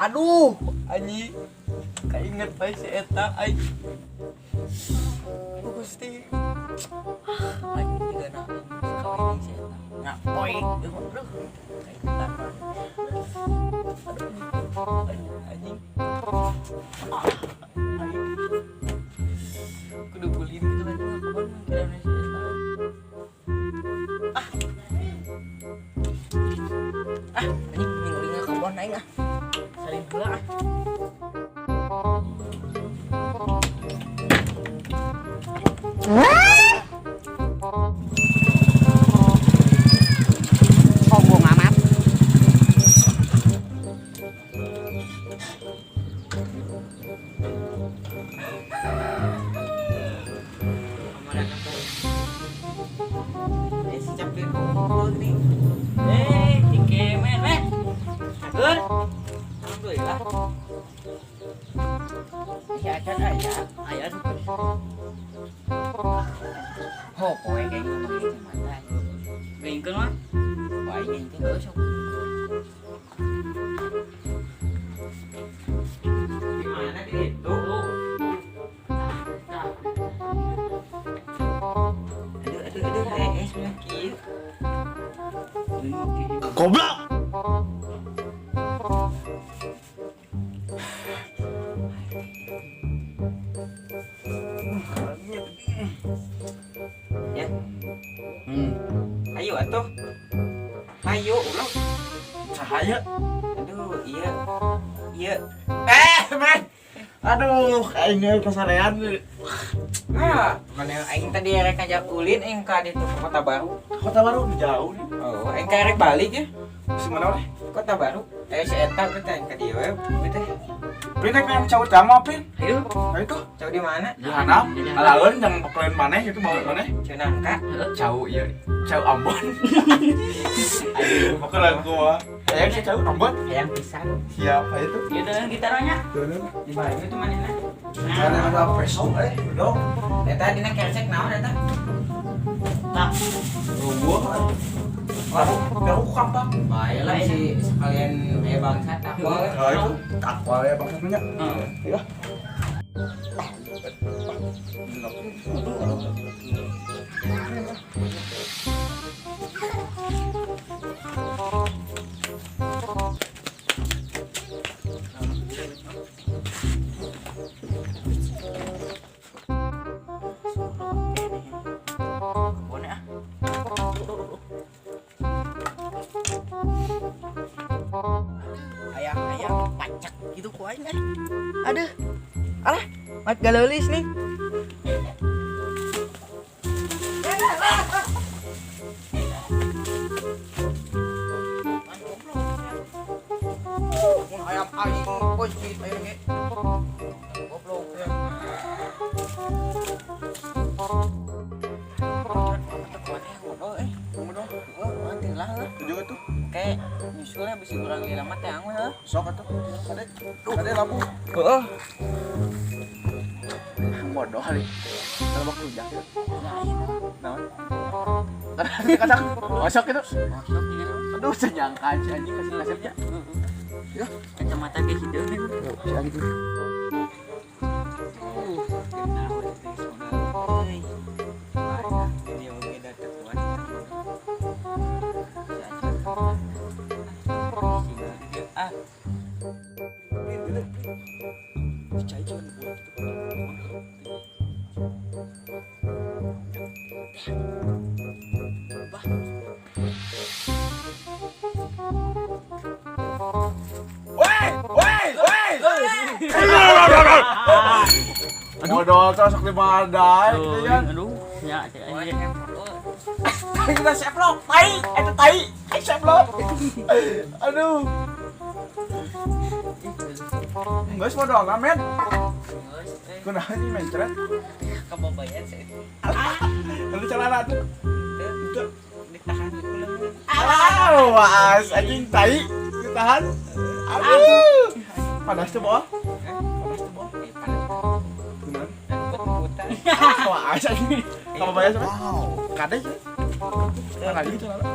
Aduh, anjing. Kainget bae si eta aing. Oh, Gusti. Ah, aing juga na kawin si eta. Ngapoy. Aduh, kaingetan mah. Aduh, aduh, anjing. Ah, aing. Kudu ulin gitu kan kapan mikiran si eta. Ah. Ah, anjing mending ulin ka kebon aing ah. Salin heula ah. Sombong amat. Kemana tuh? Eh, si Capir kumpul nih. Eh, cikemen, men. Cager. Alhamdulillah. Si Acan aya, aya tuh. Oh, poe kayak gitu pakai kacamata. Geuingkeun mah. Wah, ini itu gak sok. Di mana di itu? Nah, Aduh, aduh, aduh, sudah kieu. Goblok. Ya. Ayo atuh. Ayo, ulah. Cahaya. Aduh, iya. Iya. Eh, men. Aduh, aing kasarean. Ah, mana aing tadi rek ngajak ulin aing ka ditu ke Kota Baru. Kota Baru jauh nih. Oh, aing ka rek balik ya. Si mana oleh? Kota Baru. Eh, si eta we teh aing ka dieu we teh. Pin rek yang cau utama, Pin. Ayo. Ayo tuh. Cau di mana? Di handap. Alaeun jangan pekelain maneh gitu bawa maneh. Cau nangka. Cau ieu, cau Ambon. Aduh, pokoknya gua. Hayang sih cau Ambon. Hayang pisan. Siap, ayo tuh. Ieu teh gitaranya. Tuh. Di baju tuh manehna. Karena ada peso dong. Eta dina kersek naon eta? Nah, Gua. Lalu, aku kampak. Bae lah si sekalian bangsa takwa. Nah, itu takwa ya bangsa punya. Heeh. Ya. Kebonnya ah. Ayam-ayam pacak gitu ku aing eh. Aduh. Alah, mat galeulis nih. Mun hayam aing pocit aing ge. Goblok ya. Tujuh itu. Oke, nyusulnya bisa kurang lama teh angwe heuh. Sok atuh. Kade, kade lampu. Heeh. Bodoh kali. Kalau bakal rujak ya. Naon? Kadang osok itu. Osok ini. Aduh, senyangka aja anjing kasih kasihnya. Ya, kacamata ge hideung. Si anjing. Woi, woi, woi. Modal tuh sok dimadai, gitu kan. Aduh, nya cek aing. Kita seplok, tai, eta tai, ai seplok. Aduh. Geus modal men. Kunaon nih mencret? Kebabayan sih. Lalu celana tuh. Itu ditahan dulu. Alah, waas anjing tai ditahan. Aduh. Panas tuh, Bo. Panas tuh, Bo. Panas. Kunaon? Put-putan. Waas anjing. Kamu bayar sama? Kade sih. Mana lagi celana?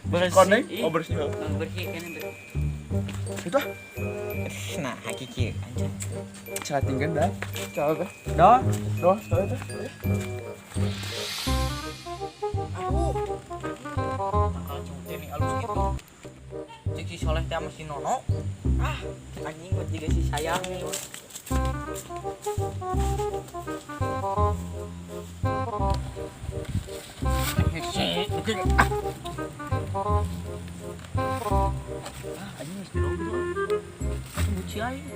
Bersih. Koneng? Oh, bersih. Bersih kan bersih. Itu ah. Nah, hakiki anjing. Chatting dah. Coba. Doh, Doh, coba itu. Aduh. Tangkal cute nih alus gitu. Cek si Soleh teh sama si Nono. Ah, anjing buat juga si sayang nih. Ah, anjing geus jero gitu. Buci aing.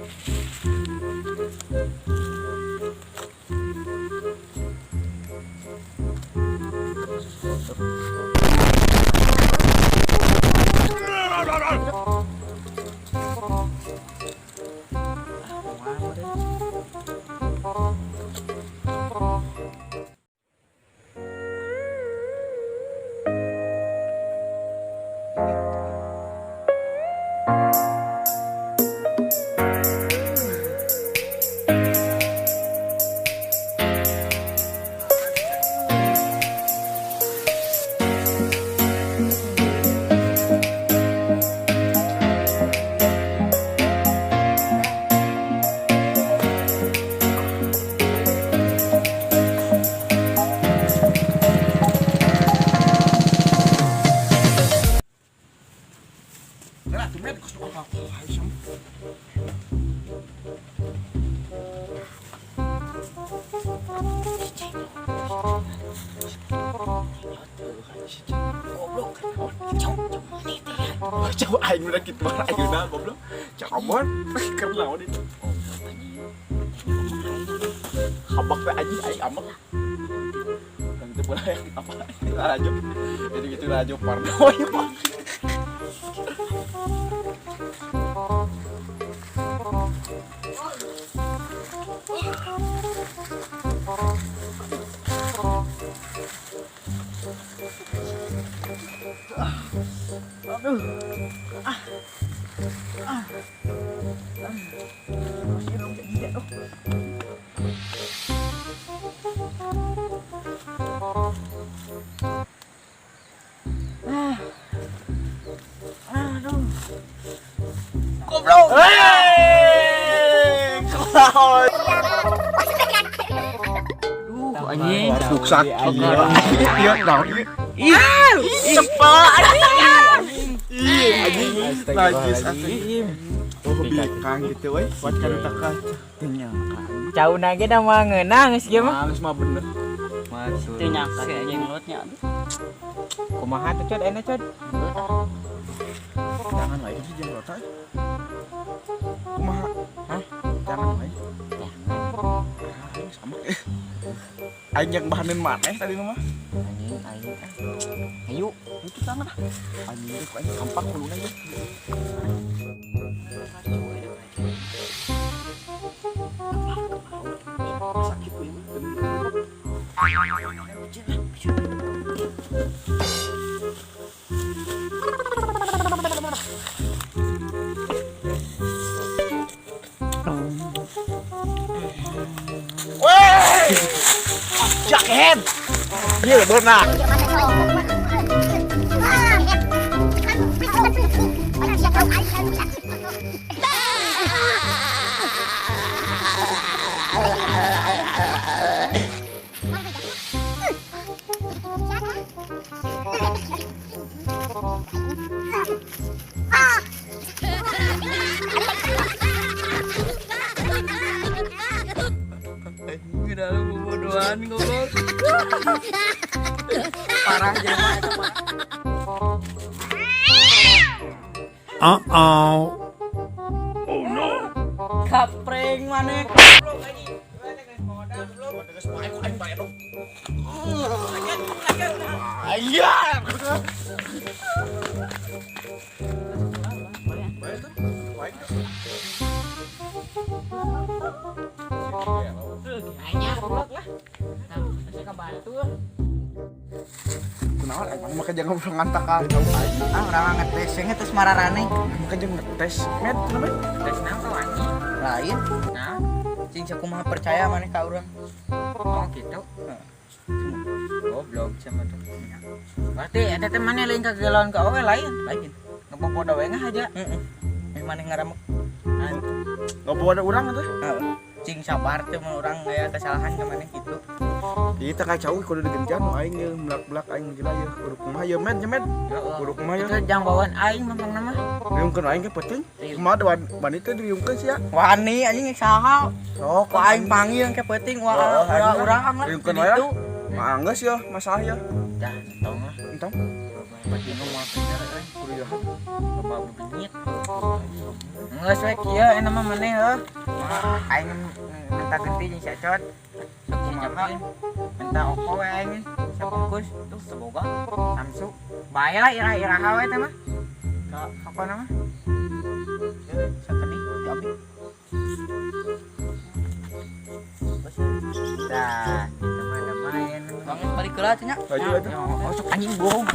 Lah, tuh med kos apa? Hai sam. Goblok. Cok, cok maneh teh ya. Jauh aing udah kitu ayeuna goblok. Cakobon keur naon itu. Habak teh anjing aing amek. Nanti pula yang apa? Laju. Jadi gitu laju parno ya. Aduh. Ah. Ah. Ah. Aduh. Goblok. Hei, kelawan. Aduh, anjing. Buksak gila. Iya, naon ieu? Ih, cepet anjing. Ih, anjing. Najis anjing. Oh, bikang gitu we. Buat kan taka. Teu nyangka. Cauna ge da mah ngeunah geus ieu mah. Geus mah bener. Teu nyangka si jenglotnya. Kumaha tuh Cod, enak Cod? Jangan lain sih jenglot teh. Kumaha? Hah? Jangan lain. Jangan. Aing sama. Aing yang bahanin maneh tadi mah. Anjing, aing ah. Ayo, Itu tangan ah. Anjing teh aing kampak kuluna ieu. Sakit ku ieu mah. Weh! Jackhead. Iya, benar. Anjing udah lu bodohan goblok. Parah jelema eta mah. Uh-oh. Kapreng maneh goblok anjing. Maneh geus modal goblok. Ayah. Anya goblok lah. Nah, ka batur. Kunaon emang make jangan ngobrol ngantak ka jauh aing. Ah, urang ngetes ngetes mararane. Make jeung ngetes med namanya. Tes naon ka anjing? Lain. Nah, Cing sakumaha percaya maneh ka urang. oh gitu. Goblok sama tuh. Berarti eta teh maneh lain kageloan ka awewe lain. Lain. Ngebobodo we ngah aja. Heeh. Abi maneh ngaramek. Ngopo ada urang atuh? Heeh. Cing sabar teh mun urang aya kesalahan ka maneh kitu. Ieu teh kacau kudu digencan nu aing ye melak-belak aing gila ye kudu kumaha ye med nya med. Kudu kumaha ye. Itu jang bawaan aing mah nama. Riungkeun aing ke penting. Kumaha da wani teh diriungkeun sia. Wani anjing saha? Sok Ku aing panggil ke peuting wah urang lah. Riungkeun wae lah. Mah geus ya masalah ya. Dah, tong lah. Entong. Penting mah bener euy. Kudu jahat. Loba bebenyit. Geus we kieu eta mah maneh heuh. Aing minta genti jeung si Acot. Sakumaha? Minta oko we aing sabungkus Tuh semoga Samsu. Bae lah irah-iraha we teh mah. Pokona mah. Sakedih ti abi. Dah, kita mah ada main. Bang balik heula cenah. Baju atuh. Oh, sok anjing bohong.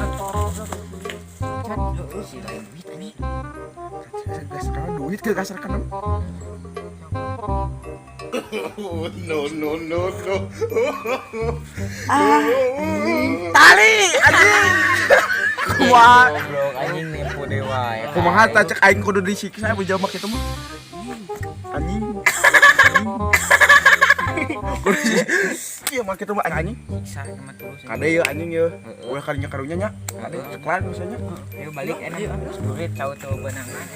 Cat heueuh si lain duit anjing. Gas kana duit ke kasar kana. No, no, no, no. Tali anjing. Kumaha? Goblok anjing nipu dewa. Kumaha tah cek aing kudu disiksa jelema kitu mah. Anjing. Kudu Ieu mah kitu mah anjing. Siksa mah tulus. Kade ye anjing ye. Ulah kadinya karunya nya. Kade ceklan misalnya. Ayo balik enak. Duit tahu tuh benangan.